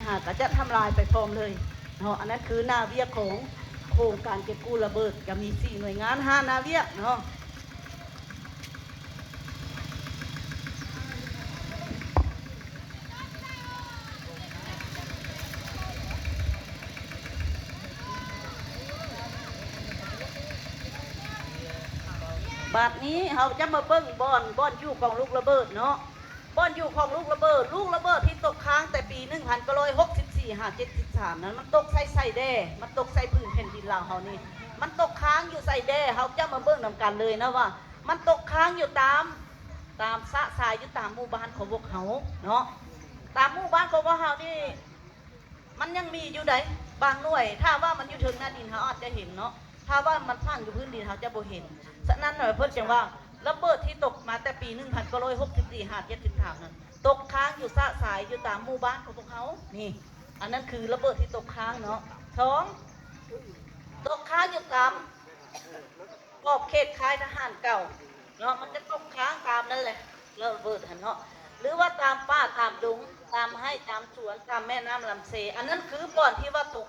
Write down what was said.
ອ່າ ກໍຈະທຳລາຍໄປພ້ອມເລີຍເນາະ. ອັນນັ້ນຄືໜ້າວຽກຂອງໂຄງການເກັບກູ້ລະເບີດ ກໍມີສີ່ໜ່ວຍງານ ຫ້າໜ້າວຽກເນາະ. ບາດນີ້ເຮົາຈະມາເບິ່ງບ່ອນ ບ່ອນຢູ່ຂອງລູກລະເບີດເນາະ. ບ່ອນຢູ່ຂອງລູກລະເບີດ ລູກລະເບີດທີ່ຕົກຄ້າງແຕ່ປີໜຶ່ງພັນເກົ້າຮ້ອຍຫົກສິບສີ່ຫາເຈັດສິບສາມນັ້ນ ມັນຕົກໃສ່ໃສແດ່? ມັນຕົກໃສ່ພື້ນແຜ່ນດິນລາວເຮົານີ້. ມັນຕົກຄ້າງຢູ່ໃສແດ່? ເຮົາຈະມາເບິ່ງນຳກັນເລີຍນະວ່າ ມັນຕົກຄ້າງຢູ່ຕາມ ຕາມຊະຊາຍ ຢູ່ຕາມໝູ່ບ້ານຂອງພວກເຮົາເນາະ. ຕາມໝູ່ບ້ານຂອງພວກເຮົານີ້ ມັນຍັງມີຢູ່ໃດ໋ ບາງໜ່ວຍ. ຖ້າວ່າມັນຢູ່ເທິງໜ້າດິນ ເຮົາອາດຈະເຫັນເນາະ, ຖ້າວ່າມັນຝັງຢູ່ພື້ນດິນ ເຮົາຈະບໍ່ເຫັນ. ສະນັ້ນ ເພິ່ນຈຶ່ງວ່າ ລະເບີດທີ່ຕົກມາແຕ່ປີໜຶ່ງພັນເກົ້າຮ້ອຍຫົກສິບສີ່ຫາເຈັດສິບສາມນັ້ນ ຕົກຄ້າງຢູ່ຊະຊາຍ ຢູ່ຕາມໝູ່ບ້ານຂອງພວກເຮົານີ້. ອັນນັ້ນຄືລະເບີດທີ່ຕົກຄ້າງເນາະ. ສອງ ຕົກຄ້າງຢູ່ຕາມຂອບເຂດຄ້າຍທະຫານເກົ່າເນາະ, ມັນຈະຕົກຄ້າງຕາມນັ້ນແຫຼະ ລະເບີດຫັ້ນເນາະ, ຫຼືວ່າຕາມປ່າຕາມດົງ ຕາມໄຮ່ຕາມສວນ ຕາມແມ່ນ້ຳລຳເຊ. ອັນນັ້ນຄືບ່ອນທີ່ວ່າຕົກ